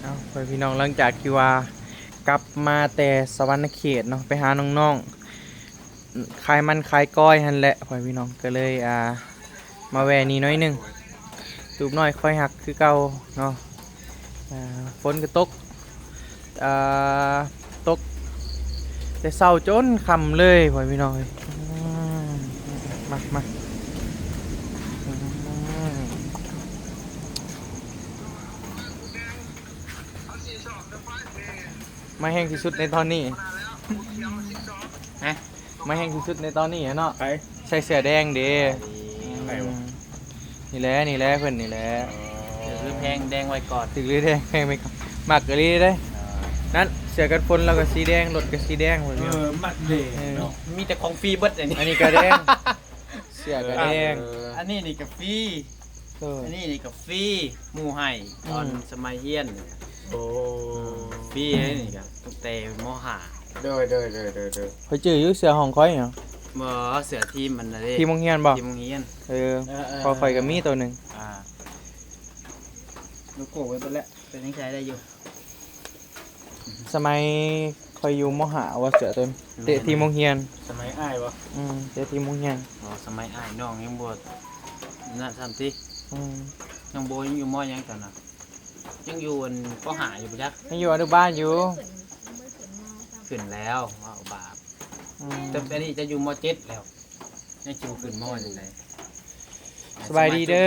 ເອົາ ພໍ່ແມ່ພີ່ນ້ອງ ຫຼັງຈາກທີ່ວ່າກັບມາແຕ່ສະຫວັນນະເຂດເນາະ ໄປຫານ້ອງໆຂາຍມັນຂາຍກ້ອຍຫັ້ນແຫຼະ ພໍ່ແມ່ພີ່ນ້ອງ ກໍເລີຍ ອ່າ ມາແວ່ນີ້ໜ້ອຍໜຶ່ງ ຕູບນ້ອຍຄອຍຮັກຄືເກົ່າເນາະ. ອ່າ ຝົນກໍຕົກ ອ່າ ຕົກແຕ່ເຊົ້າຈົນຄ່ຳເລີຍ ພໍ່ແມ່ພີ່ນ້ອງເອີຍ. ອືມ ມາ ມາ ອືມ ມາແຮງທີ່ສຸດໃນຕອນນີ້ ຮະ? ມາແຮງທີ່ສຸດໃນຕອນນີ້ເນາະ. ໃຜ? ໃສ່ເສື້ອແດງເດ້. ໃຜວະ? ອືມ ນີ້ແຫຼະ ນີ້ແຫຼະ ເພິ່ນນີ້ແຫຼະ. ຖືກຫຼືແພງແດງໄວ້ກ່ອນ ຖືກຫຼືແດງແພງໄວ້ກ່ອນ. ມັກອີ່ຫຼີເດ້. ອ່າ ນັ້ນເສື້ອກັນຝົນລາວກໍສີແດງ ລົດກໍສີແດງ ເອີ ມັກເດ້ເນາະ. ເອີ ມີແຕ່ຂອງຟຣີເບິດອັນນີ້ ອັນນີ້ກໍແດງ ເສື້ອກໍແດງ. ເອີ ອັນນີ້ນີ້ກໍຟຣີ ເອີ ອັນນີ້ນີ້ກໍຟຣີ ໝູ່ໃຫ້ຕອນ ອືມ ສະໄໝຮຽນ. ໂອ້ ຟຣີເດ້ນີ້ກໍຕັ້ງແຕ່ ມໍຫ້າ. ໂດຍ ໂດຍ ໂດຍ ໂດຍ ໂດຍ. ຂ້ອຍຈື່ຢູ່ເສື້ອຂອງຂ້ອຍເນາະ. ບໍ່ ເສື້ອທີມມັນນະເດ້ ທີມໂຮງຮຽນບໍ່? ທີມໂຮງຮຽນ. ເອີ ເອີ ເອີ ເພາະຂ້ອຍກໍມີໂຕໜຶ່ງ. ອ່າ ໂລໂກ້ໄວ້ເບິດແລ້ວ ເປັນຈັ່ງໃດໄດ້ຢູ່. ສະໄໝຂ້ອຍຢູ່ ມໍຫ້າ ວ່າເສື້ອໂຕນີ້ ແມ່ນ ເຕະທີມໂຮງຮຽນ. ສະໄໝອ້າຍບໍ່? ອືມ ເຕະທີມໂຮງຮຽນ. ອໍ ສະໄໝອ້າຍ ນ້ອງຍັງບໍ່ນັ້ນຊ້ຳຕິ. ອືມ ນ້ອງໂບຍັງຢູ່ ມໍ ຫຍັງຕອນນັ້ນ? ຍັງຢູ່ອັນ ປໍຫ້າ ຢູ່ບໍ່ຈັກ ຍັງຢູ່ອະນຸບານຢູ່. ຂຶ້ນແລ້ວ ເວົ້າບາບ. ອືມ ແຕ່ອັນນີ້ຈະຢູ່ ມໍເຈັດ ແລ້ວ ຍັງຊິບໍ່ຂຶ້ນ ມໍ ຈັ່ງໃດ. ສະບາຍດີເດີ. ໂ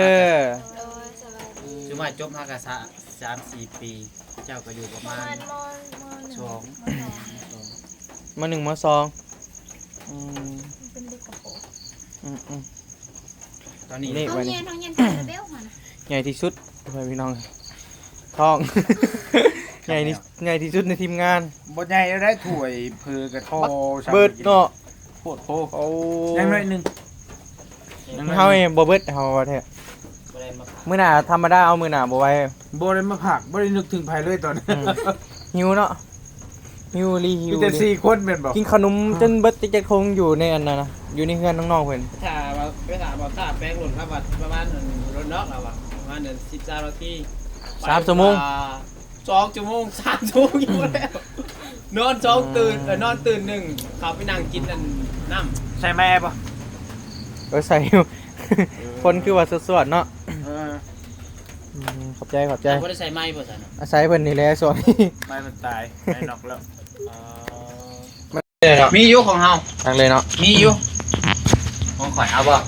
ດຍ ສະບາຍດີ. ຈຸມາຈົບມາກະສາມສີ່ປີ ເຈົ້າກໍຢູ່ປະມານ ປະມານ ມໍ ມໍ ສອງ ມໍ ໜຶ່ງ ມໍ ສອງ ມໍ ໜຶ່ງ ມໍ ສອງ. ອືມ ເປັນເດັກກະໂປງ. ອືມໆ ຕອນນີ້ ນີ້ ເຮົາຮຽນ ເຮົາຮຽນ ປານເບວຫັ້ນນະ ໃຫຍ່ທີ່ສຸດ ພໍ່ແມ່ພີ່ນ້ອງ ທ້ອງ ໃຫຍ່ທີ່ ໃຫຍ່ທີ່ສຸດໃນທີມງານ. ບໍ່ໃຫຍ່ແລ້ວໄດ໋ ຖ້ວຍເພີກະທໍ່ ເບິດເນາະ. ໂພດໂພ. ໂອ້ ຍັງໜ້ອຍໜຶ່ງ ເຮົານີ້ບໍ່ເບິດ ເຮົາວ່າແທ້. ມື້ໜ້າທຳມະດາເອົາ ມື້ໜ້າບໍ່ໄຫວ. ບໍ່ໄດ້ມາພາກ ບໍ່ໄດ້ນຶກເຖິງໃຜເລີຍຕອນນີ້. ອືມ ຫິວເນາະ ຫິວອີ່ຫຼີ ຫິວ ມີແຕ່ສີ່ຄົນແມ່ນບໍ່? ກິນເຂົ້າໜົມ ອືມ ຈົນເບິດຈັກໆຖົງຢູ່ໃນອັນນັ້ນນະ ຢູ່ໃນເຮືອນນ້ອງໆເພິ່ນ. ຖ້າວ່າ ໄປຖ້າບໍ່ຖ້າແປງລົດລາວວ່າປະມານ ລົດນອກລາວວ່າປະມານສິບ ຊາວນາທີ ສາມຊົ່ວໂມງ ສອງຊົ່ວໂມງ ສາມຊົ່ວໂມງ ຢູ່ແລ້ວ. ນອນສອງ ອືມ ຕື່ນ ເອີ ນອນຕື່ນໜຶ່ງ ເຂົ້າໄປນັ່ງກິນອັນ ນ້ຳ. ໃສ່ໄມບໍ່? ເອີ ໃສ່ຢູ່. ເອີ ຄົນຄືວ່າສວດໆເນາະ. ເອີ ອືມ ຂອບໃຈ ຂອບໃຈ. ບໍ່ໄດ້ໃສ່ໄມບໍ່ຊັ້ນນະ? ອາໄສເພິ່ນນີ້ແຫຼະຊ່ວງນີ້ ໄມມັນຕາຍ ໄມນອກແລ້ວ. ອໍ ມີຢູ່ຂອງເຮົາ ຕັກເລີຍເນາະ. ມີຢູ່ ຂອງຂ້ອຍເອົາບໍ່?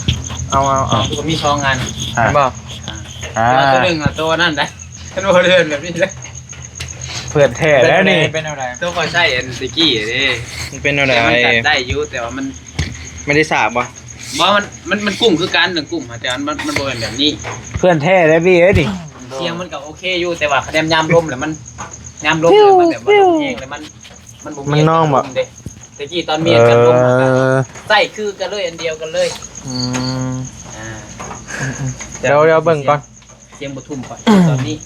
ເອົາ ເອົາ ເອົາ. ເຮົາກໍມີສອງອັນ ເຫັນບໍ່? ອ່າ ອ່າ ແຕ່ວ່າຕົວໜຶ່ງອະ ຕົວນັ້ນໄດ໋ ຄັນບໍ່ເດີນແບບນີ້ເດ້ ເພື່ອນແທ້ແລ້ວນີ້. ເປັນແນວໃດ? ຕົວຂ້ອຍໃຊ້ອັນຕະກີ້ເດ້ ມັນເປັນແນວໃດ? ແຕ່ມັນກໍໄດ້ຢູ່ ແຕ່ວ່າມັນ ມັນໄດ້ສາກບໍ່? ບໍ່ ມັນ ມັນ ມັນກຸ້ງຄືກັນ ເລື່ອງກຸ້ງ ແຕ່ວ່າມັນ ມັນບໍ່ແມ່ນແບບນີ້. ເພື່ອນແທ້ເດ້ພີ່ເອີຍນີ້. ສຽງມັນກໍໂອເຄຢູ່ ແຕ່ວ່າຄະແນນຍາມລົມແລ້ວມັນ ຍາມລົມແລ້ວມັນແບບວ່າລົມແຮງແລ້ວມັນ ມັນບໍ່ມີ ມັນນອງບໍ່? ອາການລົມເດ້. ແຕ່ກີ້ຕອນມີອາການລົມ ເອີ ມັນກໍໃຊ້ຄືກັນເລີຍ ອັນດຽວກັນເລີຍ. ອືມ ອ່າ ອືມໆ ດຽວ ດຽວເບິ່ງກ່ອນ ສຽງບໍ່ທຸ່ມປານຕອນນີ້.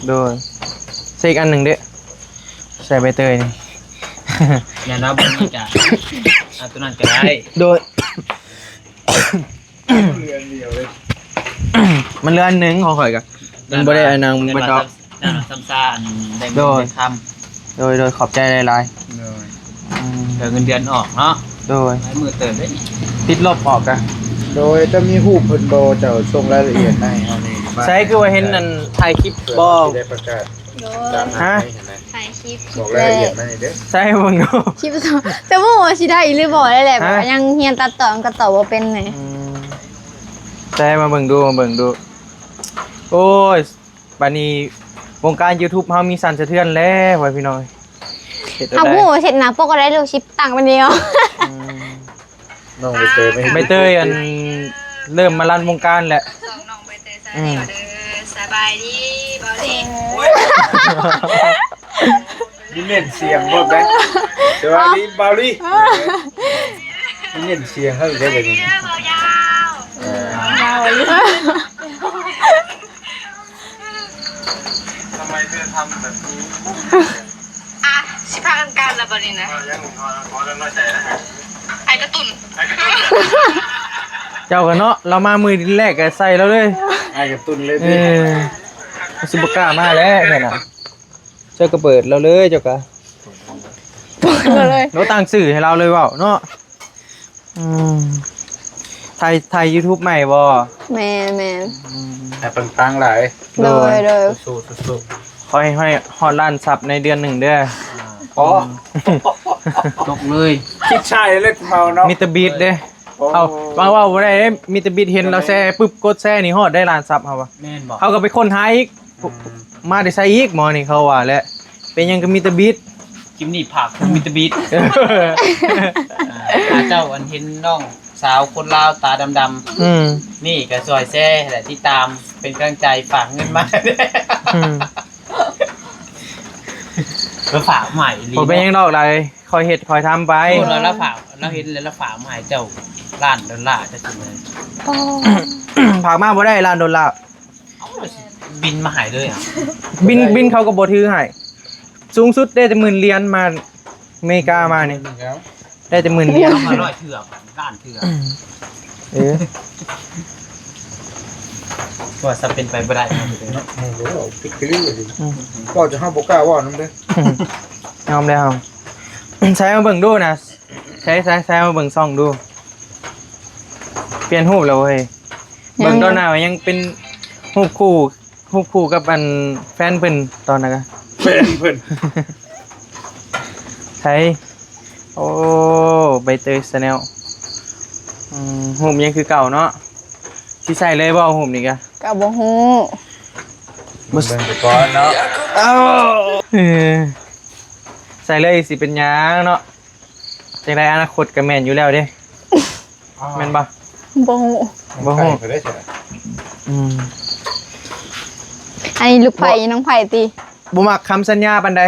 ໂດຍ ໃສ່ອີກອັນໜຶ່ງເດ້ ໃສ່ໃບເຕີຍນີ້. ແມ່ນເນາະ ບໍ່ມີກະເອົາຕົວນັ້ນກໍໄດ້. ໂດຍ ເຫຼືອອັນດຽວເລີຍ ມັນເຫຼືອອັນໜຶ່ງຂອງຂ້ອຍກະ ມັນບໍ່ໄດ້ອັນນັ້ນ ມັນບໍ່ຈອບ ນັ້ນນະ ຊ້ຳຊາ ອັນແບ່ງເງິນແບ່ງຄຳ. ໂດຍ ໂດຍ ຂອບໃຈຫຼາຍໆ. ໂດຍ ອືມ ເດີເງິນເດືອນອອກເນາະ. ໂດຍ ຫຼາຍມື້ເຕີບເດ້ ຕິດລົບອອກກະ. ໂດຍ ເຈົ້າມີຮູບເພິ່ນບໍ່? ເຈົ້າສົ່ງລາຍລະອຽດມາໃຫ້ເຮົາແດ່. ໃສ ຄືວ່າເຫັນອັນຖ່າຍຄລິບບໍ່? ຊິໄດ້ປະກາດ. ໂດຍ ຕາມຫາ ຮະ? ໃຫ້ຫັ້ນນະ ຖ່າຍຄລິບ ບອກລາຍລະອຽດມາໃຫ້ເດີ. ໃສ ເບິ່ງດູ ຄລິບ ແຕ່ບໍ່ຮູ້ວ່າຊິໄດ້ອີ່ຫຼີບໍ່ ໄດ້ແຫຼະ ຮະ? ແບບວ່າຍັງຮຽນຕັດຕໍ່ ຕັດຕໍ່ບໍ່ເປັນແຫຼະ. ອືມ ໃສ ມາເບິ່ງດູ ມາເບິ່ງດູ. ໂອ້ຍ ບາດນີ້ວົງການຢູທູບເຮົາມີສັ່ນສະເທືອນແລ້ວ ພໍ່ແມ່ພີ່ນ້ອງ. ເຮັດແນວໃດ? ເຮົາຮູ້ເຮັດໜ້າປົກກໍໄດ້ລູກຊິຕັ້ງປານດຽວ. ອືມ ນ້ອງໃບເຕີຍ ໃບເຕີຍອັນເລີ່ມມາລັນວົງການແຫຼະ. ສອງນ້ອງໃບເຕີຍ ອືມ ສະບາຍດີ ເບົາລີ. ມີເນັ້ນສຽງບໍ່ແບງ? ສະບາຍດີ ເບົາລີ. ມີເນັ້ນສຽງເຮົາອີກແລ້ວ ເບົາຍາວ ເອີ ເບົາລີ. ທຳໄມເທືອທຳແບບນີ້? ອ່ະ ຊິພາກັນກັນລະບາດນີ້ນະ. ອ້າຍກະຕຸນ ເຈົ້າກະເນາະ ລາວມາມື້ແລກກະໃສ່ລາວເລີຍ ອ້າຍກະຕຸນເລີຍ. ເອີ ຊິບໍ່ກ້າມາແລ້ວຫັ້ນນະ. ເຈົ້າກໍເປີດລາວເລີຍ ເຈົ້າກໍ ເປີດເລີຍ ໂອ້ ຕັ້ງຊື່ໃຫ້ລາວເລີຍເວົ້າເນາະ. ອືມ ຖ່າຍ ຖ່າຍຢູທູບໃໝ່ບໍ່? ແມ່ນໆ ອືມ ໃຫ້ປັງໆຫຼາຍ. ໂດຍ ໂດຍ ໂດຍ ສູ້ໆ ຂໍໃຫ້ຮອດລ້ານຊັບໃນເດືອນໜຶ່ງເດີ. ອໍ ຕົກເລີຍ ຄິດຊ້າເລີຍເຮົາເນາະ ມິສເຕີບີດເດ້. ໂອ້ ເຮົາເວົ້າ ເວົ້າບໍ່ໄດ້ເດ້ ມິສເຕີບີດເຫັນລາວແຊປຶບ ກົດແຊນີ້ຮອດໄດ້ລ້ານຊັບເຮົາວ່າ. ແມ່ນບໍ່? ເຮົາກໍໄປຄົ້ນຫາອີກ ອືມ ມາແຕ່ໃສອີກໝໍນີ້ ເຂົາວ່າແຫຼະ ເປັນຫຍັງກໍມິສເຕີບີດ ຄລິບນີ້ຝາກເຖິງມິສເຕີບີດ. ເອີ ຖ້າເຈົ້າອັນເຫັນນ້ອງສາວຄົນລາວຕາດຳໆ ອືມ ນີ້ກໍຊ່ອຍແຊແຫຼະ ຕິດຕາມ ເປັນກຳລັງໃຈ ຝາກເງິນມາ. ອືມ ລາວຝາກໃໝ່ອີ່ຫຼີ ບໍ່ເປັນຫຍັງດອກ ຫຼາຍ ຄ່ອຍເຮັດຄ່ອຍທຳໄປ. ໂອ້ ລາວ ລາວຝາກ ລາວເຫັນແລ້ວລາວຝາກມາໃຫ້ເຈົ້າລ້ານໂດລາ ເຈົ້າຊິເລີຍ? ຝາກມາບໍ່ໄດ້ລ້ານໂດລາ. ເອົາ ລາວຊິບິນມາໃຫ້ເລີຍຫວາ? ບິນ ບິນເຂົາກໍບໍ່ຖືໃຫ້ ສູງສຸດໄດ້ແຕ່ໝື່ນຫຼຽນ ມາອາເມລິກາມານີ້ ໄດ້ແຕ່ໝື່ນຫຼຽນ. ເອົາມາຮ້ອຍເທື່ອ ລ້ານເທື່ອ. ເອີ ວ່າຊະເປັນໄປບໍ່ໄດ້ເນາະ. ອືມ ເວົ້າຈະເຮົາບໍ່ກ້າເວົ້ານຳເດີ. ຍອມແລ້ວ ໃສ່ມາເບິ່ງດູນະ ໃສ່ ໃສ່ ໃສ່ມາເບິ່ງຊ່ອງດູ. ປ່ຽນຮູບແລ້ວເວີຍ ຍັງ ເບິ່ງຕອນໜ້າວ່າຍັງເປັນຮູບຄູ່ ຮູບຄູ່ກັບອັນແຟນເພິ່ນຕອນນັ້ນກະ ແຟນເພິ່ນ ໃສ ໂອ້ ໃບເຕີຍ Channel. ອືມ ຮູບຍັງຄືເກົ່າເນາະ. ຊິໃສ່ເລີຍບໍ່ຮູບນີ້ກະ? ກະບໍ່ຮູ້ ເບິ່ງໄປກ່ອນເນາະ. ເອີ ໃສ່ເລີຍຊິເປັນຫຍັງເນາະ. ຈັ່ງໃດອະນາຄົດກໍແມ່ນຢູ່ແລ້ວເດ້. ແມ່ນບໍ່? ບໍ່ຮູ້ ບໍ່ຮູ້. ອືມ ອັນນີ້ລູກໃຜ ນ້ອງໃຜຕິ? ບໍ່ມັກຄຳສັນຍາປານໃດ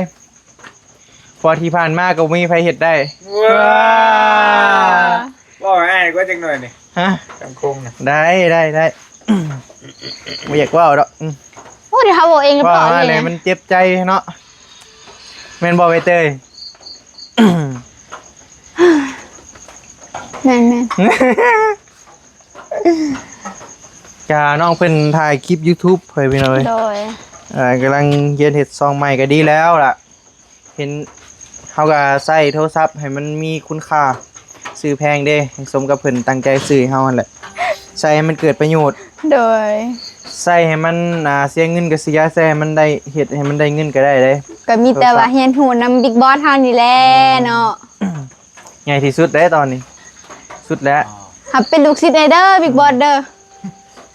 ເພາະທີ່ຜ່ານມາກໍບໍ່ມີໃຜເຮັດໄດ້. ວ້າ ເວົ້າໃຫ້ອ້າຍກວ່າຈັກໜ້ອຍນີ້. ຮະ? ສັງຄົມນະ ໄດ້ ໄດ້ ໄດ້ ບໍ່ຢາກເວົ້າດອກ. ອືມ ໂອ້ ດຽວເຮົາເວົ້າເອງ ເວົ້າມາແລ້ວມັນເຈັບໃຈເນາະ. ແມ່ນບໍ່ໃບເຕີຍ? ແມ່ນໆ ກະນ້ອງເພິ່ນຖ່າຍຄລິບຢູທູບ ເພື່ອນພີ່ນ້ອງເອີຍ. ໂດຍ ເອີ ກຳລັງຮຽນເຮັດຊ່ອງໃໝ່ ກະດີແລ້ວລະ. ເຫັນ ເຮົາກະໃຊ້ໂທລະສັບໃຫ້ມັນມີຄຸນຄ່າ ຊື້ແພງເດ້ ໃຫ້ສົມກັບເພິ່ນຕັ້ງໃຈຊື້ໃຫ້ເຮົາຫັ້ນແຫຼະ. ໃຊ້ໃຫ້ມັນເກີດປະໂຫຍດ. ໂດຍ ໃຊ້ໃຫ້ມັນ ອ່າ ເສຍເງິນກະເສຍ ໃຊ້ໃຫ້ມັນໄດ້ ເຮັດໃຫ້ມັນໄດ້ເງິນກະໄດ້ເດ້. ກະມີແຕ່ວ່າຮຽນຮູ້ນຳບິກບອສເຮົານີ້ແຫຼະເນາະ. ອືມ ໃຫຍ່ທີ່ສຸດເດ້ຕອນນີ້ ສຸດແລ້ວ. ຮັບເປັນລູກສິດແດ່ເດີ ບິກບອສເດີ.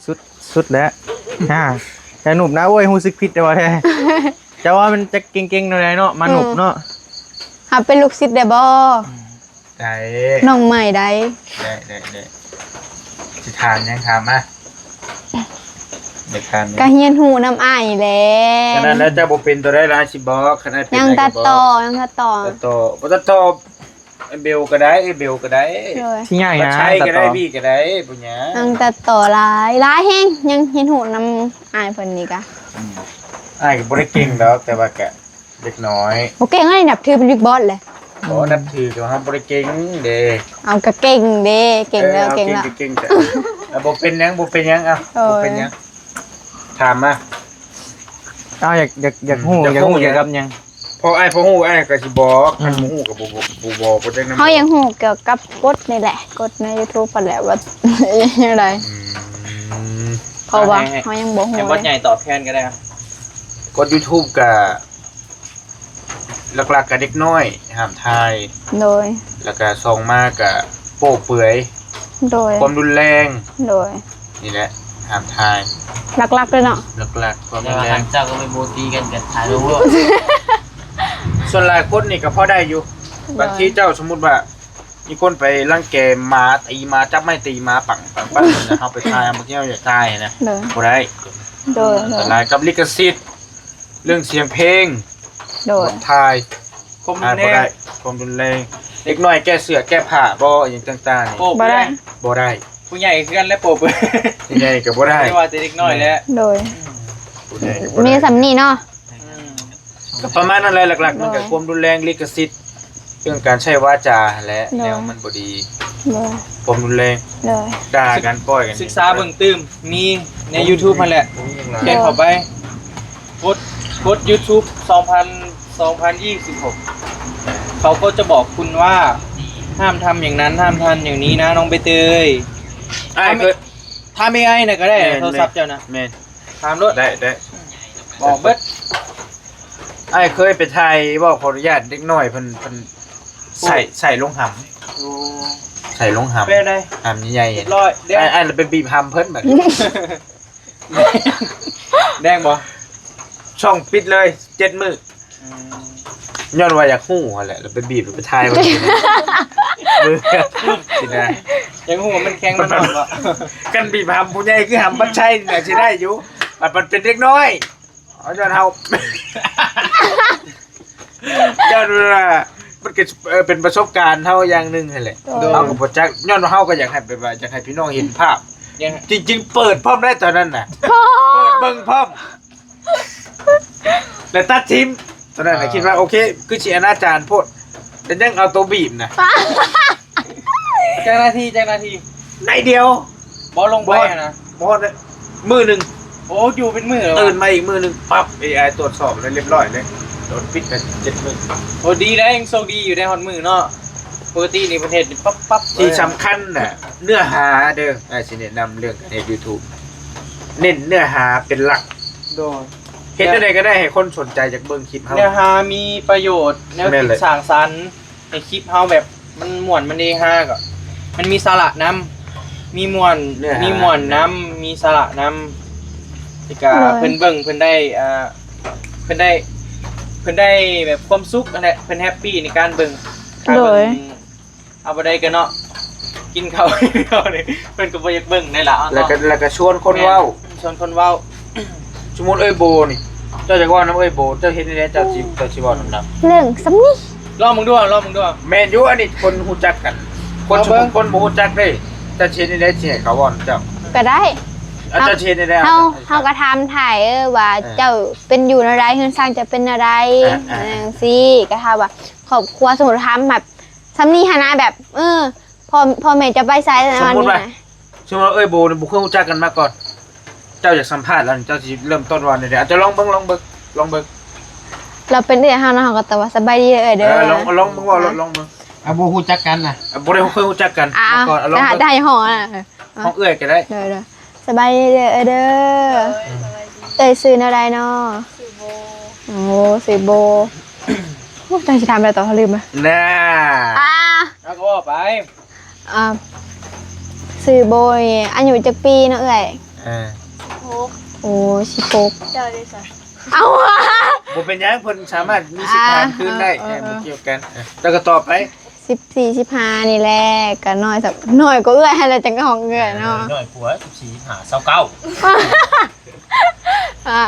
ສຸດ ສຸດແລ້ວ. ອາ ຢ່ານຸບນະ. ໂອ້ຍ ຮູ້ສຶກຜິດແຕ່ວ່າແທ້ ເຈົ້າວ່າມັນຈະເກັ່ງໆແນວໃດເນາະ ມານຸບເນາະ. ເອີ ຮັບເປັນລູກສິດໄດ້ບໍ່? ໄດ້ ນ້ອງໃໝ່ໄດ້. ໄດ້ ໄດ້ ໄດ້. ຊິຖາມຫຍັງຖາມມາ. ຢາກຖາມຫຍັງ? ກະຮຽນຮູ້ນຳອ້າຍແຫຼະ. ຂະໜາດນັ້ນເຈົ້າບໍ່ເປັນຕົວໃດລະ ອ້າຍຊິບອກ. ຄັນອ້າຍເປັນ ຍັງຕັດຕໍ່ ຍັງຕັດຕໍ່ ຕັດຕໍ່ ບໍ່ຕັດຕໍ່. ເບວກໍໄດ້ ເບວກໍໄດ້. ໂດຍ ຊິໃຫຍ່ນະ ໃຊ້ກໍໄດ້ ຕັດຕໍ່ ບີກໍໄດ້ ບໍ່ຫຍັງ. ຍັງຕັດຕໍ່ຫຼາຍ ຫຼາຍແຮງ ຍັງຮຽນຮູ້ນຳອ້າຍເພິ່ນນີ້ກະ. ອືມ ອ້າຍກໍບໍ່ໄດ້ເກັ່ງດອກ ແຕ່ວ່າກະເດັກນ້ອຍ. ບໍ່ເກັ່ງ ອັນນີ້ນັບຖືເປັນບິກບອສແຫຼະ. ບໍ່ ອືມ ນັບຖືກໍເຮົາບໍ່ໄດ້ເກັ່ງເດ້. ເອົາ ກະເກັ່ງເດ້ ເກັ່ງແລ້ວ ເອີ ເກັ່ງແລ້ວ ເກັ່ງກໍເກັ່ງ. ເອົາ ບໍ່ເປັນຫຍັງ ບໍ່ເປັນຫຍັງ. ເອົາ ໂດຍ ບໍ່ເປັນຫຍັງ ຖາມມາ. ອ້າວ ຢາກ ຢາກ ຢາກຮູ້ ອືມ ຢາກຮູ້ ຢາກຮູ້ ກ່ຽວກັບຫຍັງ? ພໍອ້າຍພໍຮູ້ ອ້າຍກໍຊິບອກ. ອືມ ຄັນບໍ່ຮູ້ກໍບໍ່ ບໍ່ ບໍ່ ບໍ່ ບໍ່ໄດ້ນຳ. ເຮົາຢາກຮູ້ກ່ຽວກັບກົດນີ້ແຫຼະ ກົດໃນຢູທູບຫັ້ນແຫຼະ ວ່າແນວໃດ. ອືມ ເພາະວ່າ ໃຫ້ ເຮົາຍັງບໍ່ຮູ້ ໃຫ້ບອສໃຫຍ່ຕອບແທນກໍໄດ້. ກົດຢູທູບກໍຫຼັກໆກໍເດັກນ້ອຍຫ້າມຖ່າຍ. ໂດຍ ແລ້ວກໍສອງມາກໍໂປ້ເປືອຍ. ໂດຍ ຄວາມຮຸນແຮງ. ໂດຍ ນີ້ແຫຼະ ຫ້າມຖ່າຍ ຫຼັກໆເລີຍເນາະ. ຫຼັກໆຄວາມຮຸນແຮງ. ເຈົ້າກໍໄປໂບຕີກັນກັນຖ່າຍລົງໂລດ. ສ່ວນຫຼາຍຄົນນີ້ກໍພໍໄດ້ຢູ່. ໂດຍ ບາງທີເຈົ້າສົມມຸດວ່າມີຄົນໄປລັງແກໝາ ຕີໝາ ຈັບໄມ້ຕີໝາ ປັງໆໆ ເຮົາໄປຖ່າຍ ເຮົາບໍ່ຢາກຖ່າຍນະ. ໂດຍ ບໍ່ໄດ້. ໂດຍ ໂດຍ ອັນຕະລາຍກັບລິຂະສິດ ເລື່ອງສຽງເພງ. ໂດຍ ບໍ່ຖ່າຍ ຄວາມຮຸນແຮງ ຄວາມຮຸນແຮງ. ເດັກນ້ອຍແກ້ເສື້ອແກ້ຜ້າບໍ່ ອີ່ຫຍັງຕ່າງໆນີ້ ໂປ້ເປືອຍ ບໍ່ໄດ້ ບໍ່ໄດ້. ຜູ້ໃຫຍ່ຄືກັນແຫຼະ ໂປ້ເປືອຍ ຜູ້ໃຫຍ່ກໍບໍ່ໄດ້ ບໍ່ໄດ້ວ່າແຕ່ເດັກນ້ອຍແຫຼະ. ໂດຍ ຜູ້ໃຫຍ່ກໍບໍ່ໄດ້ ມີສ່ຳນີ້ເນາະ. ອືມ ກໍປະມານນັ້ນແຫຼະ ຫຼັກໆມັນກໍ ໂດຍ ຄວາມຮຸນແຮງ ລິຂະສິດ ເລື່ອງການໃຊ້ວາຈາຫັ້ນແຫຼະ. ໂດຍ ແນວມັນບໍ່ດີ. ໂດຍ ຄວາມຮຸນແຮງ. ໂດຍ ດ່າກັນ ປ້ອຍກັນ. ສຶກສາເບິ່ງຕື່ມ ມີໃນຢູທູບຫັ້ນແຫຼະ ແຈ້ງເຂົ້າໄປ ກົດ ກົດ YouTube ສອງພັນ ສອງພັນຊາວຫົກ ເຂົາກໍຈະບອກຄຸນວ່າ ຫ້າມທຳຢ່າງນັ້ນ ຫ້າມທຳຢ່າງນີ້ນະ ນ້ອງໃບເຕີຍ. ອ້າຍເຄີຍ ຖາມ ເອໄອ ນະກໍໄດ້ ແມ່ນ ໂທລະສັບເຈົ້ານະ ແມ່ນ ຖາມໂລດ ໄດ້ ໄດ້ ບອກເບິດ. ອ້າຍເຄີຍໄປຖ່າຍ ເວົ້າຂໍອະນຸຍາດ ເດັກນ້ອຍເພິ່ນ ເພິ່ນໃສ່ ໃສ່ລົງຫຳ ໂອ້ ໃສ່ລົງຫຳ ເປັນໃດ ຫຳໃຫຍ່ໆ ຮຽບຮ້ອຍ ອ້າຍ ອ້າຍລະໄປບີບຫຳເພິ່ນບັດນີ້. ແດງບໍ່? ຊ່ອງປິດເລີຍ ເຈັດມື້. ອືມ ຍ້ອນວ່າຢາກຮູ້ຫັ້ນແຫຼະ ລະໄປບີບ ລະໄປຖ່າຍມັນ ຊິນະ ຢາກຮູ້ວ່າມັນແຂງມັນອ່ອນບໍ່? ຄັນບີບຫຳຜູ້ໃຫຍ່ຄືຫຳບັນໄຊນີ້ນະ ຊິໄດ້ຢູ່ ບັດມັນເປັນເດັກນ້ອຍ ເອົາ ຍ້ອນເຮົາ ຍ້ອນວ່າມັນກໍ ເອີ ເປັນປະສົບການເຮົາຢ່າງໜຶ່ງຫັ້ນແຫຼະ ໂດຍ ເຮົາກໍບໍ່ຈັກ ຍ້ອນວ່າເຮົາກໍຢາກໃຫ້ ແບບວ່າຢາກໃຫ້ພີ່ນ້ອງເຫັນພາບ ຢາກ ຈິງໆ ເປີດພ້ອມໄດ້ຕອນນັ້ນນະ ເປີດເບິ່ງພ້ອມ ແລ້ວຕັດຖິ້ມ ຕອນນັ້ນນະ ອ່າ ຄິດວ່າໂອເຄ ຄືຊິອະນາຈານໂພດ ແຕ່ຍັງເອົາໂຕບີບນະ. ຈັກນາທີ ຈັກນາທີ? ໄດ້ດຽວ ບໍ່ລົງໄປຫັ້ນນະ ບໍ່ຮອດ ມື້ໜຶ່ງ. ໂອ້ ຢູ່ເປັນມື້ເລີຍ ຕື່ນມາອີກມື້ໜຶ່ງ ປັບ ເອໄອ ຕວດສອບແລ້ວຮຽບຮ້ອຍເລີຍ ໂດນປິດໄປເຈັດມື້. ໂອ້ ດີແລ້ວ ຍັງໂຊກດີຢູ່ໄດ້ຮອດມື້ເນາະ ປົກກະຕິນີ້ເພິ່ນເຮັດປັບໆ. ທີ່ສຳຄັນນະ ເນື້ອຫາເດີ ອ້າຍຊິແນະນຳເລື່ອງການເຮັດ YouTube ເນັ້ນເນື້ອຫາເປັນຫຼັກ. ໂດຍ ເຮັດແນວໃດກໍໄດ້ໃຫ້ຄົນສົນໃຈຢາກເບິ່ງຄລິບເຮົາ ເນື້ອຫາມີປະໂຫຍດ ແນວຄິດສ້າງສັນ ໃຫ້ຄລິບເຮົາແບບມັນມ່ວນ ມັນເຮຮາ ກໍມັນມີສາລະນຳ ມີມ່ວນ ມີມ່ວນນຳ ມີສາລະນຳ ແລ້ວກໍ ໂດຍ ເພິ່ນເບິ່ງ ເພິ່ນໄດ້ ອ່າ ເພິ່ນໄດ້ ເພິ່ນໄດ້ແບບຄວາມສຸກຫັ້ນແຫຼະ ເພິ່ນແຮັບປີໃນການເບິ່ງ ໂດຍ ເອົາບໍ່ໄດ້ກໍເນາະ ກິນເຂົ້າ ເຂົານີ້ ເພິ່ນກໍບໍ່ຢາກເບິ່ງໄດ້ລະ ແລ້ວກໍ ແລ້ວກໍຊວນຄົນເວົ້າ ແມ່ນ ຊວນຄົນເວົ້າ. ສົມມຸດເອື້ອຍໂບນີ້ ເຈົ້າຢາກເວົ້ານຳເອື້ອຍໂບ ເຈົ້າເຮັດແນວໃດ ເຈົ້າຊິ ເຈົ້າຊິເວົ້ານຳລາວ ເລື່ອງສ່ຳນີ້ ລອງເບິ່ງດູ ລອງເບິ່ງດູ. ແມ່ນຢູ່ ອັນນີ້ຄົນຮູ້ຈັກກັນ ຄົນ ສົມມຸດຄົນບໍ່ຮູ້ຈັກເດ້ ເຈົ້າຊິເຮັດແນວໃດ ຊິໃຫ້ເຂົາເວົ້ານຳເຈົ້າ? ກໍໄດ້ ອາ ເຈົ້າຊິເຮັດແນວໃດ? ເຮົາ ເຮົາກໍຖາມຖ່າຍ ເອີ ວ່າ ເອີ ເຈົ້າເປັນຢູ່ແນວໃດ ເຮືອນຊານເຈົ້າເປັນແນວໃດ ອ່າ ຈັ່ງຊີ້ ກໍຖ້າວ່າຄອບຄົວ ສົມມຸດຖາມແບບ ສ່ຳນີ້ຫັ້ນນະ ແບບ ເອີ ພໍ່ ພໍ່ແມ່ຈະໄປໃສ ສົມມຸດວ່າ ສົມມຸດວ່າເອື້ອຍໂບນີ້ບໍ່ເຄີຍຮູ້ຈັກກັນມາກ່ອນ ເຈົ້າຢາກສຳພາດລາວນີ້ ເຈົ້າຊິເລີ່ມຕົ້ນວ່າແນວໃດ? ອາດຈະລອງເບິ່ງ ລອງເບິ່ງ ລອງເບິ່ງ. ລາວເປັນເອື້ອຍເຮົາເນາະ ເຮົາກໍຕອບວ່າ ສະບາຍດີເອື້ອຍເດີ. ເອີ ລອງ ລອງເບິ່ງ ເວົ້າ ລອງ ລອງເບິ່ງ. ອ່າ ບໍ່ຮູ້ຈັກກັນນະ ອ່າ ບໍ່ໄດ້ເຄີຍຮູ້ຈັກກັນມາກ່ອນ. ອ່າ ລອງເບິ່ງ ໄດ້ ໄດ້ ຮ້ອງ ອ່າ ຮ້ອງເອື້ອຍກໍໄດ້. ໂດຍ ໂດຍ. ສະບາຍດີເດີ ເອື້ອຍເດີ. ໂດຍ ສະບາຍດີ. ເອື້ອຍຊື່ແນວໃດເນາະ? ຊື່ໂບ. ໂອ້ ຊື່ໂບ. ໂອ້ຍ ຈັ່ງຊິຖາມໄດ້ຕໍ່ ລືມລະ ນະ. ອ່າ ເອົາກໍເວົ້າໄປ. ອ່າ ຊື່ໂບນີ້ອາຍຸຈັກປີເນາະເອື້ອຍ? ເອີ ສິບຫົກ. ໂອ້ ສິບຫົກ. ເຈົ້າເດຊະ? ເອົາ ບໍ່ເປັນຫຍັງ ເພິ່ນສາມາດມີສິດຖາມຄືນໄດ້. ອ່າ ເອີ ເອີ ບໍ່ກ່ຽວກັນ. ເອີ ເຈົ້າກໍຕອບໄປ. ສິບສີ່ ສິບຫ້ານີ້ແຫຼະ ກໍນ້ອຍ ນ້ອຍກວ່າເອື້ອຍຫັ້ນແຫຼະ ຈັ່ງຂອງເອື້ອຍເນາະ. ເອີ ນ້ອຍກວ່າ ສິບສີ່ ສິບຫ້າ ຊາວເກົ້າ. ອ່າ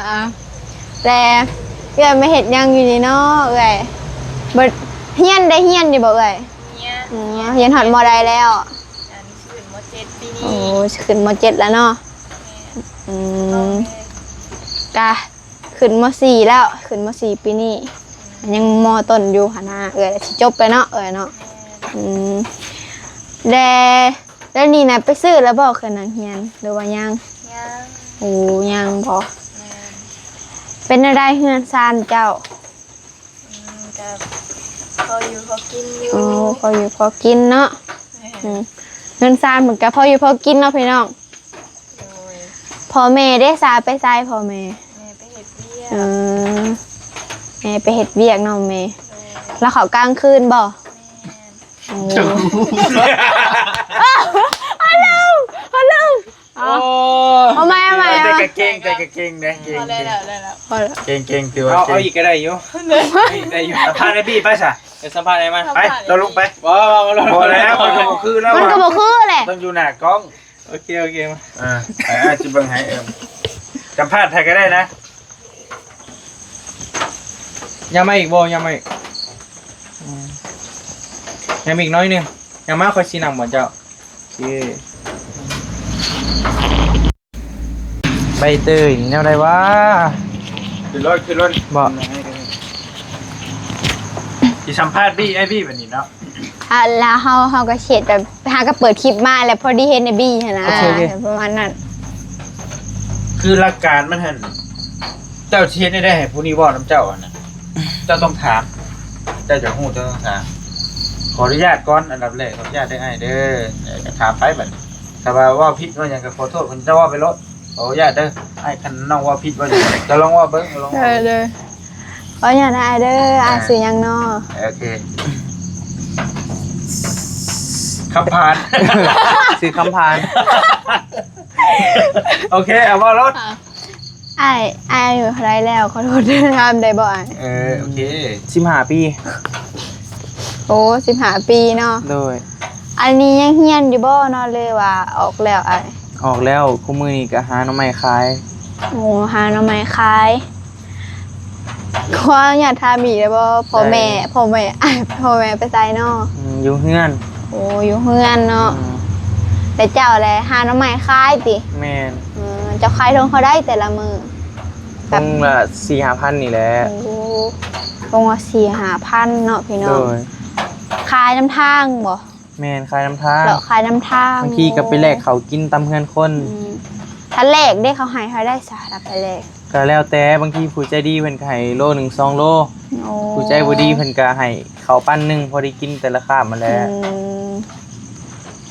ໆ ແລະ ເອື້ອຍມາເຮັດຫຍັງຢູ່ນີ້ເນາະເອື້ອຍ? ບໍ່ ຮຽນ ໄດ້ຮຽນຢູ່ບໍ່ເອື້ອຍ? ຮຽນ. ອືມ ຮຽນຮອດ ມໍໃດແລ້ວ? ອັນນີ້ຂຶ້ນ ມໍເຈັດ ປີນີ້. ໂອ້ ຂຶ້ນ ມໍເຈັດ ແລ້ວເນາະ. ແມ່ນ. ອືມ ກະຂຶ້ນ ມໍສີ່ ແລ້ວ ຂຶ້ນ ມໍສີ່ ປີນີ້ ຍັງ ມໍຕົ້ນ ຢູ່ຫັ້ນນະເອື້ອຍ. ຊິຈົບແລ້ວເນາະເອື້ອຍເນາະ. ແມ່ນ. ອືມ ແລະ ແລ້ວນີ້ນະ ໄປຊື້ແລ້ວບໍ່ເຄື່ອງໜັງຮຽນ ຫຼືວ່າຍັງ? ຍັງ. ໂອ້ ຍັງບໍ? ແມ່ນ. ເປັນແນວໃດເຮືອນຊານເຈົ້າ? ອືມ ກໍພໍຢູ່ພໍກິນຢູ່. ໂອ້ ພໍຢູ່ພໍກິນເນາະ. ແມ່ນ. ອືມ ເຮືອນຊານເພິ່ນກໍພໍຢູ່ພໍກິນເນາະພີ່ນ້ອງ. ໂດຍ. ພໍ່ແມ່ເດຊະ ໄປໃສພໍ່ແມ່? ແມ່ໄປເຮັດວຽກ. ເອີ ແມ່ໄປເຮັດວຽກເນາະແມ່. ໂດຍ. ແລ້ວເຂົ້າກາງຄືນບໍ່? ແມ່ນ. ໂອ້ ຮັລໂຫຼ ຮັລໂຫຼ. ໂອ້ ເອົາໃໝ່ ເອົາໃໝ່ ແຕ່ກະເກັ່ງ ແຕ່ກະເກັ່ງເດ້ ເກັ່ງ ພໍແລ້ວ ແລ້ວ ແລ້ວ ພໍແລ້ວ ເກັ່ງ ເກັ່ງ ຖືວ່າເກັ່ງ ເອົາອີກກໍໄດ້ຢູ່ ໄດ້ຢູ່. ສຳພາດໄອ້ບີໄປຊະ ໄປສຳພາດໄອ້ມາ ໄປ ເຮົາລົງໄປ. ບໍ່ ບໍ່ ບໍ່ ບໍ່ແລ້ວ ມັນກໍບໍ່ຄືແລ້ວ ມັນກໍບໍ່ຄືແຫຼະ ຕ້ອງຢູ່ໜ້າກ້ອງ. ໂອເຄ ໂອເຄ ມາ ອ່າ ໄປ ອ້າຍຊິເບິ່ງໃຫ້. ເອີ ສຳພາດໃຜກໍໄດ້ນະ. ຍ່າງມາອີກບໍ່? ຍ່າງມາອີກ ອືມ ຍ່າງມາອີກໜ້ອຍໜຶ່ງ ຍ່າງມາ ຂ້ອຍຊິນັ່ງບ່ອນເຈົ້າ. ໂອເຄ ໃບເຕີຍນີ້ແນວໃດວະ? ຂຶ້ນລົດ ຂຶ້ນລົດ ບໍ່ ຊິສຳພາດບີ ອ້າຍບີບັດນີ້ເນາະ. ອ່າ ແລ້ວເຮົາ ເຮົາກໍເຮັດແບບ ຫາກໍເປີດຄລິບມາ ແລ້ວພໍດີເຫັນໄອ້ບີຫັ້ນນະ. ໂອເຄ ໂອເຄ ປະມານນັ້ນ. ຄືຫຼັກການມັນຫັ້ນ ເຈົ້າຊິເຮັດແນວໃດໃຫ້ຜູ້ນີ້ເວົ້ານຳເຈົ້າຫັ້ນນະ? ເຈົ້າຕ້ອງຖາມ ເຈົ້າຈະຮູ້ ເຈົ້າຕ້ອງຖາມ. ຂໍອະນຸຍາດກ່ອນ ອັນດັບແລກ ຂໍອະນຸຍາດເດີອ້າຍເດີ. ເອີ ກໍຖາມໄປບັດນີ້ ຖ້າວ່າເວົ້າຜິດເວົ້າຫຍັງກໍຂໍໂທດເພິ່ນ ເຈົ້າເວົ້າໄປໂລດ. ຂໍອະນຸຍາດເດີອ້າຍ ຄັນນ້ອງເວົ້າຜິດເວົ້າຫຍັງ ເຈົ້າລອງເວົ້າເບິ່ງ ລອງເວົ້າເບິ່ງ. ເອີ ເດີ ຂໍອະນຸຍາດນະອ້າຍເດີ. ອ້າຍ ອ່າ ຊື່ຫຍັງນໍ? ໂອເຄ ຄຳພານ ຊື່ຄຳພານ. ໂອເຄ ເອົາເວົ້າໂລດ. ອ່າ ອ້າຍ ອ້າຍອາຍຸເທົ່າໃດແລ້ວ? ຂໍໂທດເດີ ຖາມໄດ້ບໍ່ອ້າຍ? ເອີ ໂອເຄ ສິບຫ້າປີ. ໂອ້ ສິບຫ້າປີເນາະ. ໂດຍ. ອັນນີ້ຍັງຮຽນຢູ່ບໍ່ເນາະ ຫຼືວ່າອອກແລ້ວອ້າຍ? ອອກແລ້ວ ຄູ່ມື້ນີ້ກໍຫາໜໍ່ໄມ້ຂາຍ. ໂອ້ ຫາໜໍ່ໄມ້ຂາຍ. ຂໍອະນຸຍາດຖາມອີກໄດ້ບໍ່? ພໍ່ແມ່ ໄດ້ ພໍ່ແມ່ ພໍ່ແມ່ໄປໃສເນາະ? ອືມ ຢູ່ເຮືອນ. ໂອ້ ຢູ່ເຮືອນເນາະ. ອືມ ແລ້ວເຈົ້າແຫຼະຫາໜໍ່ໄມ້ຂາຍຕິ? ແມ່ນ. ເອີ ເຈົ້າຂາຍຖົງເທົ່າໃດແຕ່ລະມື້? ຖົງລະສີ່ຫ້າພັນນີ້ແຫຼະ. ໂອ້ ຖົງລະສີ່ຫ້າພັນເນາະພີ່ນ້ອງ. ໂດຍ. ຂາຍນຳທາງບໍ່? ແມ່ນ ຂາຍນຳທາງ ເລາະຂາຍນຳທາງ. ບາງທີກໍໄປແລກເຂົ້າກິນຕາມເຮືອນຄົນ. ອືມ ຖ້າແລກເດ້ ເຂົາໃຫ້ເທົ່າໃດຊະ ຖ້າໄປແລກ? ກໍແລ້ວແຕ່ ບາງທີຜູ້ໃຈດີເພິ່ນກໍໃຫ້ໂລໜຶ່ງສອງໂລ. ໂອ້ ຜູ້ໃຈບໍ່ດີເພິ່ນກໍໃຫ້ເຂົ້າປັ້ນໜຶ່ງ ພໍໄດ້ກິນແຕ່ລະຄາບຫັ້ນແຫຼະ. ອືມ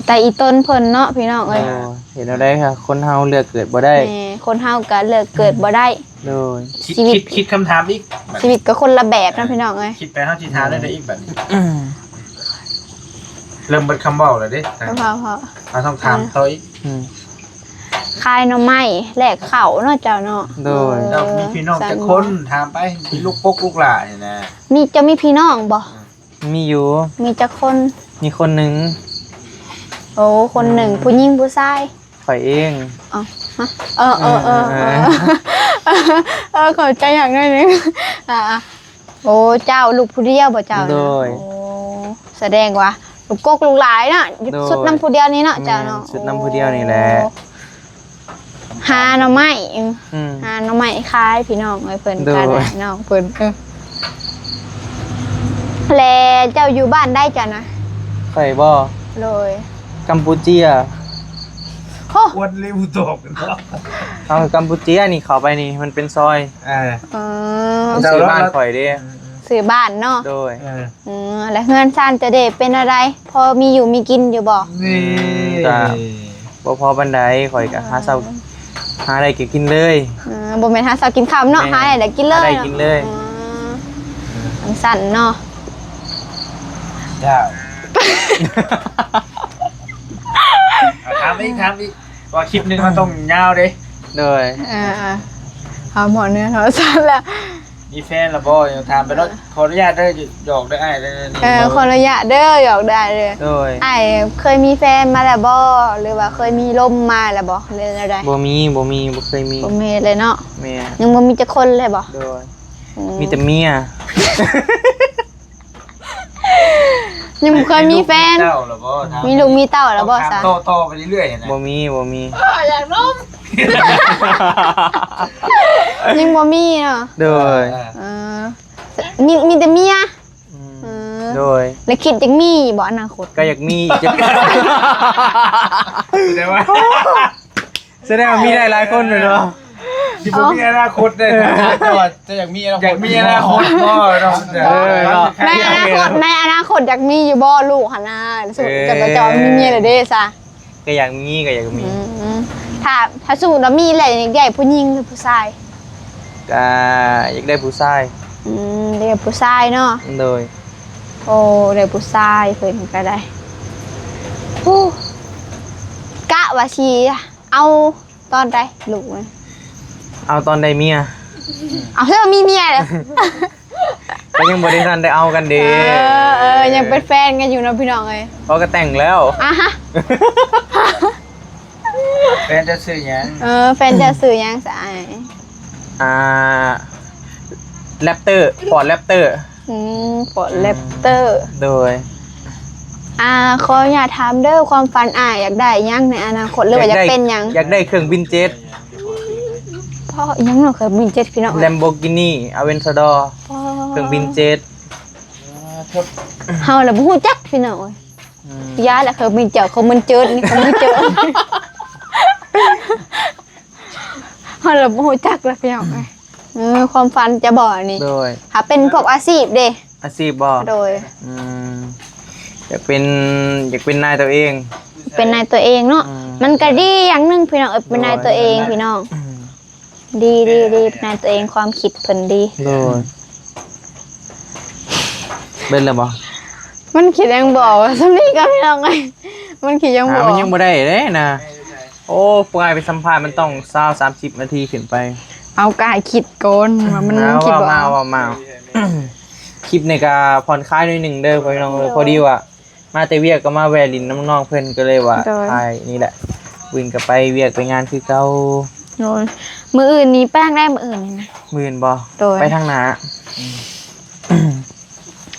ແຕ່ອີຕົນເພິ່ນເນາະພີ່ນ້ອງເອີຍ. ໂອ້ ເຮັດແນວໃດ ຄົນເຮົາເລືອກເກີດບໍ່ໄດ້. ແມ່ນ ຄົນເຮົາກໍເລືອກເກີດບໍ່ໄດ້. ໂດຍ. ຊີວິດ ຄິດ ຄິດຄຳຖາມອີກ ຊີວິດກໍຄົນລະແບບເນາະ ເອີ ພີ່ນ້ອງເອີຍ. ຄິດໄປ ເຮົາຊິຖາມແນວໃດອີກບັດນີ້? ອືມ ເລີ່ມເບິດຄຳເວົ້າແລ້ວເດ້. ເຮົາ ເຮົາ ເຮົາຕ້ອງຖາມຕໍ່ອີກ. ອືມ ຂາຍໜໍ່ໄມ້ແລກເຂົ້າເນາະເຈົ້າເນາະ. ໂດຍ. ເອີ ເຈົ້າມີພີ່ນ້ອງຈັກຄົນ? ຖາມໄປ ມີລູກປົກລູກຫຼ້ານີ້ນະ. ມີ ເຈົ້າມີພີ່ນ້ອງບໍ່? ມີຢູ່. ມີຈັກຄົນ? ມີຄົນໜຶ່ງ. ໂອ້ ຄົນໜຶ່ງ. ອືມ ຜູ້ຍິງຜູ້ຊາຍ? ຂ້ອຍເອງ. ອໍ ຮະ ເອີ ເອີ ເອີ ເອີ ເອີ ເອີ ເຂົ້າໃຈຢ່າງໜ້ອຍໜຶ່ງ. ອ່າ ໂອ້ ເຈົ້າລູກຜູ້ດຽວບໍ່ເຈົ້າ? ໂດຍ. ໂອ້ ສະແດງວ່າລູກກົກລູກຫຼ້າເນາະ. ໂດຍ. ສຸດນຳຜູ້ດຽວນີ້ເນາະ ເຈົ້າເນາະ. ແມ່ນ ສຸດນຳຜູ້ດຽວນີ້ແຫຼະ. ໂອ້ ຫາໜໍ່ໄມ້. ອືມ ຫາໜໍ່ໄມ້ຂາຍພີ່ນ້ອງເອີຍ. ເພິ່ນ ໂດຍ ກໍໄດ້ນ້ອງເພິ່ນ. ເອີ ແລະເຈົ້າຢູ່ບ້ານໃດເຈົ້ານະ? ຂ້ອຍບໍ່? ໂດຍ. ກຳປູເຈຍ. ໂອ້ ຄວນເລວຕອກເນາະ. ເອົາ ກຳປູເຈຍນີ້ເຂົ້າໄປນີ້ມັນເປັນຊອຍ. ເອີ ເອີ ເປັນຊື່ບ້ານຂ້ອຍເດ້. ອືມ ອືມ ຊື່ບ້ານເນາະ. ໂດຍ. ເອີ ອືມ ແລ້ວເຮືອນຊານເຈົ້າເດ້ ເປັນແນວໃດ? ພໍມີຢູ່ມີກິນຢູ່ບໍ່? ນີ້ ອືມ ກໍບໍ່ພໍປານໃດ. ຂ້ອຍກໍຫາເຊົ້າ ອືມ ຫາໄດ້ກໍກິນເລີຍ. ເອີ ບໍ່ແມ່ນຫາເຊົ້າກິນຄ່ຳເນາະ. ແມ່ນ ຫາໄດ້ກໍກິນເລີຍ. ຫາໄດ້ກິນເລີຍ. ອືມ ຈັ່ງຊັ້ນເນາະ. ເຈົ້າ ເອົາ ຖາມອີກ ຖາມອີກ ວ່າຄລິບໜຶ່ງມັນຕ້ອງຍາວເດ້. ໂດຍ. ເອີ ເອົາໝໍເນື້ອເຮົາຊັ້ນລະ. ມີແຟນລະບໍ່? ຢາກຖາມໄປໂລດ. ຂໍອະນຸຍາດເດີ ຫຍອກເດີອ້າຍເດີ. ເອີ ຂໍອະນຸຍາດເດີ ຫຍອກເດີອ້າຍເດີ. ໂດຍ. ອ້າຍເຄີຍມີແຟນມາແລ້ວບໍ່ ຫຼືວ່າເຄີຍມີລົມມາແລ້ວບໍ່ ຫຼືແນວໃດ? ບໍ່ມີ ບໍ່ມີ ບໍ່ເຄີຍມີ. ບໍ່ມີເລີຍເນາະ. ແມ່ນ. ຍັງບໍ່ມີຈັກຄົນເລີຍບໍ່? ໂດຍ. ອືມ ມີແຕ່ເມຍ. ຍັງບໍ່ເຄີຍມີແຟນ. ມີລູກມີເຕົ້າແລ້ວບໍ່? ມີລູກມີເຕົ້າແລ້ວບໍ່ຊະ? ຕໍ່ ຕໍ່ໄປເລື້ອຍໆນະ. ບໍ່ມີ ບໍ່ມີ. ເອີ ຢາກນົມ. ຍັງບໍ່ມີເນາະ. ໂດຍ. ເອີ ເອີ ມີ ມີແຕ່ເມຍ. ອືມ ເອີ ໂດຍ. ແລ້ວຄິດຢາກມີບໍ່ອະນາຄົດ? ກໍຢາກມີອີກ. ສະແດງວ່າ ສະແດງວ່າມີໄດ້ຫຼາຍຄົນແມ່ນບໍ່? ຊິບໍ່ມີອະນາຄົດເດ້. ເຈົ້າວ່າເຈົ້າຢາກມີອະນາຄົດ ຢາກມີອະນາຄົດບໍ່ເນາະ? ເອີ ເນາະ. ໃນອະນາຄົດ ໃນອະນາຄົດຢາກມີຢູ່ບໍ່ລູກຫັ້ນນະ? ສົມມຸດ ເອີ ເຈົ້າ ເຈົ້າມີເມຍແລ້ວເດ້ຊະ? ກໍຢາກມີ ກໍຢາກມີ. ອືມ ຖ້າ ຖ້າສົມມຸດວ່າມີແລ້ວ ຢາກໄດ້ຜູ້ຍິງຫຼືຜູ້ຊາຍ? ກໍຢາກໄດ້ຜູ້ຊາຍ. ອືມ ຢາກໄດ້ຜູ້ຊາຍເນາະ. ໂດຍ. ໂອ້ ໄດ້ຜູ້ຊາຍເພິ່ນກໍໄດ້. ໂອ້ ກະວ່າຊິເອົາຕອນໃດລູກ? ເອົາຕອນໄດ້ເມຍ. ເອົາ ເທື່ອມີເມຍແລ້ວ. ກໍຍັງບໍ່ໄດ້ທັນໄດ້ເອົາກັນເດ້. ເອີ ເອີ ຍັງເປັນແຟນກັນຢູ່ເນາະ ພີ່ນ້ອງເອີຍ. ເພາະກໍແຕ່ງແລ້ວ. ອາຮະ. ແຟນເຈົ້າຊື່ຫຍັງ? ເອີ ແຟນເຈົ້າຊື່ຫຍັງຊະອ້າຍ? ອ່າ ແຣັບເຕີ ຟອດແຣັບເຕີ. ອືມ ຟອດແຣັບເຕີ. ໂດຍ. ອ່າ ຂໍອະນຸຍາດຖາມເດີ ຄວາມຝັນອ້າຍຢາກໄດ້ຫຍັງໃນອະນາຄົດ ຫຼືວ່າຢາກເປັນຫຍັງ? ຢາກໄດ້ເຄື່ອງບິນເຈັດ. ເພາະຫຍັງເນາະ ເຄື່ອງບິນເຈັດ ພີ່ນ້ອງ? ແລມໂບກິນີ ອາເວັນຊາດໍ. ເຄື່ອງບິນເຈັດ. ເຮົາລະບໍ່ຮູ້ຈັກ ພີ່ນ້ອງເອີຍ. ອືມ ຢ່າລະ ເຂົາມີເຈົ້າ ເຂົາມັນເຈີດນີ້ ເຂົາມັນເຈີດ. ເຮົາລະບໍ່ຮູ້ຈັກລະ ພີ່ນ້ອງເອີຍ. ເອີ ຄວາມຝັນຈະບໍ່ອັນນີ້ ໂດຍ ຖ້າເປັນພວກອາຊີບເດ້ ອາຊີບບໍ່? ໂດຍ ອືມ ຢາກເປັນ ຢາກເປັນນາຍຕົວເອງ ເປັນນາຍຕົວເອງເນາະ ອືມ ມັນກະດີຢ່າງໜຶ່ງພີ່ນ້ອງເອີຍ ເປັນນາຍຕົວເອງ ໂດຍ ພີ່ນ້ອງ ອືມ ດີ ດີ ດີ ເປັນນາຍຕົວເອງ ຄວາມຄິດເພິ່ນດີ ໂດຍ ເບິດແລ້ວບໍ່? ມັນຄິດຫຍັງບໍ່ອອກ ສ່ຳນີ້ກໍພີ່ນ້ອງເອີຍ ມັນຄິດຫຍັງບໍ່ອອກ ມັນຍັງບໍ່ໄດ້ເດ້ນະ ໂອ້ ຜູ້ອ້າຍໄປສຳພາດມັນຕ້ອງຊາວ ສາມສິບນາທີຂຶ້ນໄປ ເອົາ ກໍໃຫ້ຄິດກ່ອນວ່າມັນ ເອົາ ຄິດບໍ່ອອກ ເວົ້າມາ ເວົ້າມາ ຄລິບນີ້ກໍຜ່ອນຄາຍໜ້ອຍໜຶ່ງເດີພີ່ນ້ອງເອີຍ ໂດຍ ພໍດີວ່າ ມາແຕ່ວຽກກໍມາແວ່ຫຼິ້ນນຳນ້ອງເພິ່ນ ກໍເລີຍວ່າ ໂດຍ ຖ່າຍນີ້ແຫຼະ ມື້ອື່ນກໍໄປວຽກໄປງານຄືເກົ່າ ໂດຍ ມື້ອື່ນນີ້ໄປທາງໃດມື້ອື່ນນີ້ນະ? ມື້ອື່ນບໍ່? ໂດຍ ໄປທາງໜ້າ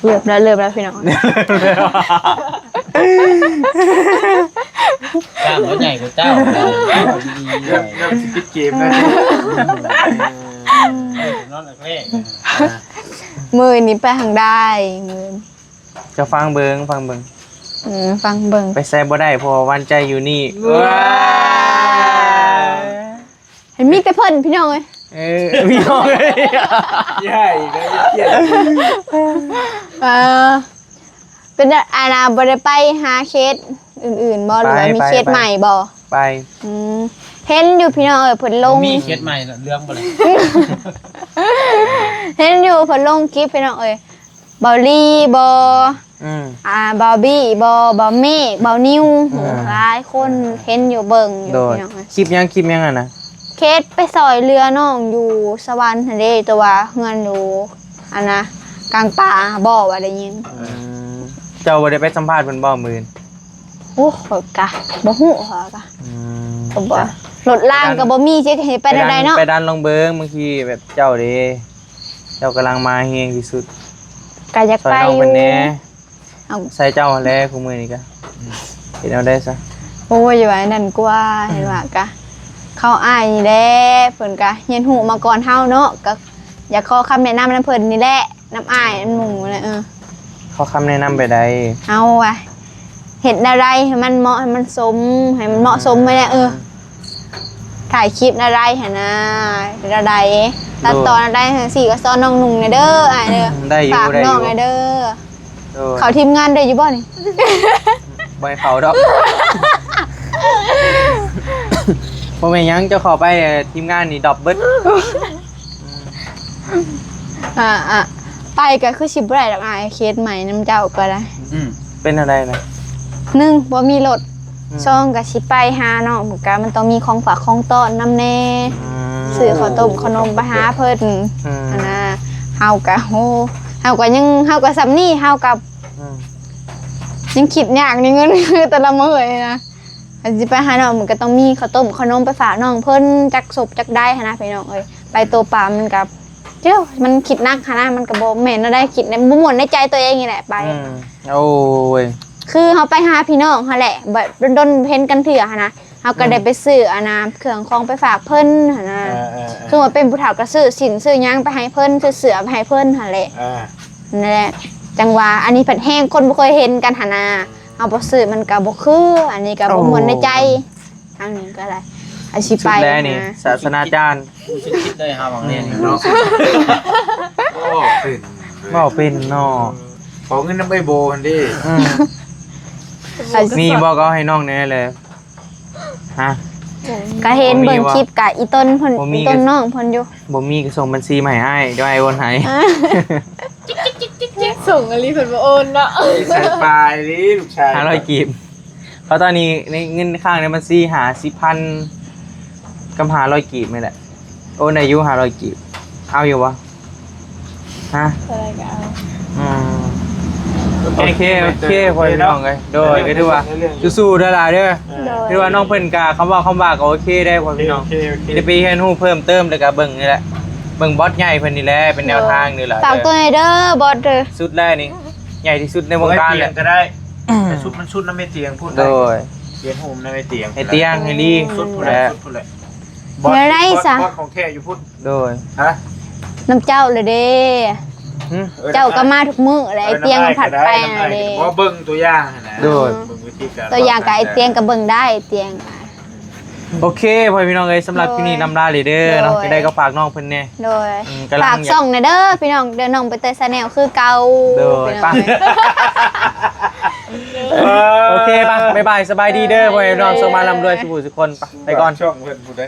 ເລີ່ມແລ້ວ ເລີ່ມແລ້ວພີ່ນ້ອງ ກ້າມບໍ່ໃຫຍ່ກວ່າເຈົ້າ ເລີ່ມ ເລີ່ມຊິປິດເກມແລ້ວ ນອນແລກໆ ມື້ນີ້ໄປທາງໃດ? ມື້ ເຈົ້າຟັງເບິ່ງ ຟັງເບິ່ງ ອືມ ຟັງເບິ່ງ ໄປໃສບໍ່ໄດ້ ເພາະວ່າຫວັ່ນໃຈຢູ່ນີ້ ເອີ ມີແຕ່ເພິ່ນພີ່ນ້ອງເອີຍ ເອີ ພີ່ນ້ອງເອີຍ ຢ່າອີກແລ້ວ ເອີ ເປັນອັນນ່າ ບໍ່ໄດ້ໄປຫາເຂດອື່ນໆບໍ່ ຫຼືວ່າມີເຂດໃໝ່ບໍ່? ໄປ ອືມ ເຫັນຢູ່ພີ່ນ້ອງເອີຍ ເພິ່ນລົງ ມີເຂດໃໝ່ເລື່ອງບໍ່ລະ ເຫັນຢູ່ເພິ່ນລົງຄລິບພີ່ນ້ອງເອີຍ ເບົາລີບໍ ອືມ ອ່າ ເບົາບີບໍ ເບົາເມກ ເບົານິວ ອືມ ຫຼາຍຄົນ ເຫັນຢູ່ເບິ່ງຢູ່ ໂດຍ ພີ່ນ້ອງເອີຍ ຄລິບຫຍັງ ຄລິບຫຍັງຫັ້ນນະ? ເຂດໄປຊ່ອຍເຫຼືອນ້ອງຢູ່ສະຫວັນຫັ້ນເດ້ ແຕ່ວ່າເຮືອນຢູ່ອັນນະ ກາງປ່າບໍ ວ່າໄດ້ຍິນ ອືມ ເຈົ້າບໍ່ໄດ້ໄປສຳພາດເພິ່ນບໍ່ມື້ອື່ນ? ໂອ້ ຂ້ອຍກະບໍ່ຮູ້ ຂ້ອຍກະ ອືມ ກໍບໍ່ ລົດລາງກໍບໍ່ມີ ຊິເຮັດໄປແນວໃດເນາະ ໄປດັນລອງເບິ່ງ ບາງທີແບບເຈົ້າເດ້ ເຈົ້າກຳລັງມາແຮງທີ່ສຸດ ກໍຢາກໄປຢູ່ ຊ່ອຍນ້ອງເພິ່ນແດ່ ເອົາ ໃສ່ເຈົ້າຫັ້ນແຫຼະ ຄູ່ມື້ນີ້ກະ ອືມ ເຮັດແນວໃດຊະ ໂອ້ຍ ຢ່າວ່າອັນນັ້ນກວ່າ ອືມ ເຫັນວ່າກະ ເຂົາອ້າຍນີ້ແຫຼະ ເພິ່ນກະຮຽນຮູ້ມາກ່ອນເຮົາເນາະ ກະຢາກຂໍຄຳແນະນຳນຳເພິ່ນນີ້ແຫຼະ ນຳອ້າຍນຳໝູ່ແຫຼະ ເອີ ຂໍຄຳແນະນຳແບບໃດ? ເອົາວ່າ ເຮັດແນວໃດໃຫ້ມັນເໝາະ ໃຫ້ມັນສົມ ໃຫ້ມັນເໝາະສົມ ອືມ ໄວ້ແຫຼະ ເອີ ຖ່າຍຄລິບແນວໃດຫັ້ນນະ ເຮັດແນວໃດ ຕັດຕໍ່ແນວໃດ ໂດຍ ຈັ່ງຊີ້ກໍສອນນ້ອງນຸ່ງແດ່ເດີ ອ້າຍເດີ ອືມ ໄດ້ຢູ່ ຝາກ ໄດ້ຢູ່ ນ້ອງແດ່ເດີ ໂດຍ ເຂົ້າທີມງານໄດ້ຢູ່ບໍ່ນີ້? ບໍ່ໃຫ້ເຂົ້າດອກ ບໍ່ແມ່ນຫຍັງ ເຈົ້າເຂົ້າໄປ ທີມງານນີ້ດຣອບເບິດ. ອ່າ ອ່າ ໄປກໍຄືຊິບໍ່ໄດ້ດອກອ້າຍ ເຂດໃໝ່ນຳເຈົ້າກໍໄດ້. ອືມ ເປັນແນວໃດນະ? ໜຶ່ງ ບໍ່ມີລົດ. ອືມ ສອງ ກໍຊິໄປຫານ້ອງ ມັນກໍ ມັນຕ້ອງມີຂອງຝາກຂອງຕ້ອນນຳແດ່. ອືມ ຊື້ເຂົ້າຕົ້ມເຂົ້າໜົມໄປຫາເພິ່ນ. ອືມ ຫັ້ນນະ ເຮົາກໍ ໂຫ ເຮົາກໍຍັງ ເຮົາກໍສ່ຳນີ້ ເຮົາກໍ ອືມ ຍັງຄິດຍາກໃນເງິນແຕ່ລະມື້ນີ້ນະ. ຄັນຊິໄປຫານ້ອງ ມັນກໍຕ້ອງມີເຂົ້າຕົ້ມເຂົ້າໜົມໄປຝາກນ້ອງເພິ່ນ ຈັກສົບຈັກໃດຫັ້ນນະ ພີ່ນ້ອງເອີຍ. ໄປໂຕເປົ່າມັນກໍ ເຈົ້າ ມັນຄິດໜັກຫັ້ນນະ ມັນກໍບໍ່ແມ່ນແນວໃດ ຄິດໃນ ບໍ່ມ່ວນໃນໃຈຕົວເອງນີ້ແຫຼະ ໄປ. ອືມ ໂອ້ຍ ຄືເຮົາໄປຫາພີ່ນ້ອງຫັ້ນແຫຼະ ແບບດົນໆເຫັນກັນເທື່ອຫັ້ນນະ ເຮົາກໍໄດ້ ອືມ ໄປຊື້ອັນນະ ເຄື່ອງຂອງໄປຝາກເພິ່ນຫັ້ນນະ. ເອີໆໆ ຄືວ່າເປັນຜູ້ເຖົ້າກໍຊື້ສິ້ນຊື້ຫຍັງໄປໃຫ້ເພິ່ນ ຊື້ເສື້ອໄປໃຫ້ເພິ່ນຫັ້ນແຫຼະ. ເອີ ນັ້ນແຫຼະ ຈັ່ງວ່າອັນນີ້ພັດແຮງຄົນບໍ່ເຄີຍເຫັນກັນຫັ້ນນະ. ເຮົາບໍ່ຊື້ມັນກໍບໍ່ຄື ອັນນີ້ກໍບໍ່ມ່ວນໃນໃຈ. ໂອ້ຍ ທາງນີ້ກໍໄດ້ ອາ ຊິໄປ ສຸດແລ້ວນີ້ ນະ ສາສະໜາຈານ ຮູ້ສຶກຜິດເລີຍເຮົາຫວັງແນ່ນີ້ເນາະ. ອືມ ເວົ້າເປັນ ເວົ້າເປັນເນາະ. ຂໍເງິນນຳເອື້ອຍໂບຫັ້ນເດ້. ອືມ ມີບໍ່ ກໍເອົາໃຫ້ນ້ອງແດ່ແຫຼະ. ຮະ ກໍເຫັນເບິ່ງຄລິບກະອີຕົນເພິ່ນ ບໍ່ມີ ອີຕົນນ້ອງເພິ່ນຢູ່. ບໍ່ມີກໍສົ່ງບັນຊີມາໃຫ້ອ້າຍ ດຽວອ້າຍໂອນໃຫ້. ອ່າ ສົ່ງອີ່ຫຼີເພິ່ນບໍ່ໂອນເນາະ. ໃສ່ປາຍເດ້ລູກຊາຍ ຫ້າຮ້ອຍກີບ. ເພາະຕອນນີ້ໃນເງິນຄ້າງໃນບັນຊີ ຫ້າສິບພັນກັບຫ້າຮ້ອຍກີບນີ້ແຫຼະ. ໂອນໄດ້ຢູ່ ຫ້າຮ້ອຍກີບ. ເອົາຢູ່ບໍ່? ຮະ? ເທົ່າໃດກໍເອົາ. ອືມ ໂອເຄ ໂອເຄ ໂອເຄ ພໍ່ແມ່ພີ່ນ້ອງເອີຍ. ໂດຍ ກໍຖືວ່າສູ້ໆເດີຫຼາຍເດີ. ໂດຍ ຖືວ່ານ້ອງເພິ່ນກໍຄຳເວົ້າຄຳວ່າກໍໂອເຄໄດ໋ ພໍ່ແມ່ພີ່ນ້ອງ. ໂອເຄ ໂອເຄ ໄດ້ໄປຮຽນຮູ້ເພີ່ມເຕີມ ແລ້ວກໍເບິ່ງນີ້ແຫຼະ ເບິ່ງບອດໃຫຍ່ເພິ່ນນີ້ແຫຼະ ເປັນແນວທາງນີ້ແຫຼະ. ໂດຍ ຝາກຕົວໃຫ້ເດີບອດເດີ. ສຸດແລ້ວນີ້ ໃຫຍ່ທີ່ສຸດໃນວົງການແຫຼະ. ໂອ້ຍ ເປັນກໍໄດ້ ອືມ ແຕ່ຊຸດມັນຊຸດນຳແມ່ຕຽງພຸ້ນ. ໂດຍ ຮຽນຮູ້ນຳແມ່ຕຽງ ໃຫ້ຕຽງໃຫ້ລີ ສຸດພຸ້ນແຫຼະ ສຸດພຸ້ນແຫຼະ. ແນວໃດຊະ ບອດຂອງແທ້ຢູ່ພຸ້ນ. ໂດຍ ຮະ ນຳເຈົ້າແຫຼະເດ້. ຫຶ ເຈົ້າກໍມາທຸກມື້ແຫຼະ ເອີ ໄອ້ຕຽງມັນຜັດໄປຫັ້ນເດ້. ບໍ່ເບິ່ງຕົວຢ່າງຫັ້ນນະ. ໂດຍ ເບິ່ງວິທີການ ຕົວຢ່າງກໍໄອ້ຕຽງກໍເບິ່ງໄດ້ ໄອ້ຕຽງ. ໂອເຄ ພໍ່ແມ່ພີ່ນ້ອງເອີຍ ສຳລັບ ໂດຍ ຄລິບນີ້ ລຳລາເລີຍເດີເນາະ ໂດຍ ຈັ່ງໃດກໍຝາກນ້ອງເພິ່ນແດ່ ໂດຍ ອືມ ກຳລັງ ຝາກຊ່ອງແດ່ເດີພີ່ນ້ອງເດີ ນ້ອງໃບເຕີຍ Channel ຄືເກົ່າ ໂດຍ ພີ່ນ້ອງ ໄປ ໂອເຄ ໄປ ບາຍບາຍ ສະບາຍດີເດີ ພໍ່ແມ່ພີ່ນ້ອງ ໂດຍ ໂຊກມາ ລ່ຳລວຍ ສຸຂູສຸຄົນ ໄປ ໄປກ່ອນ ຊ່ອງເພິ່ນຜູ້ໃດ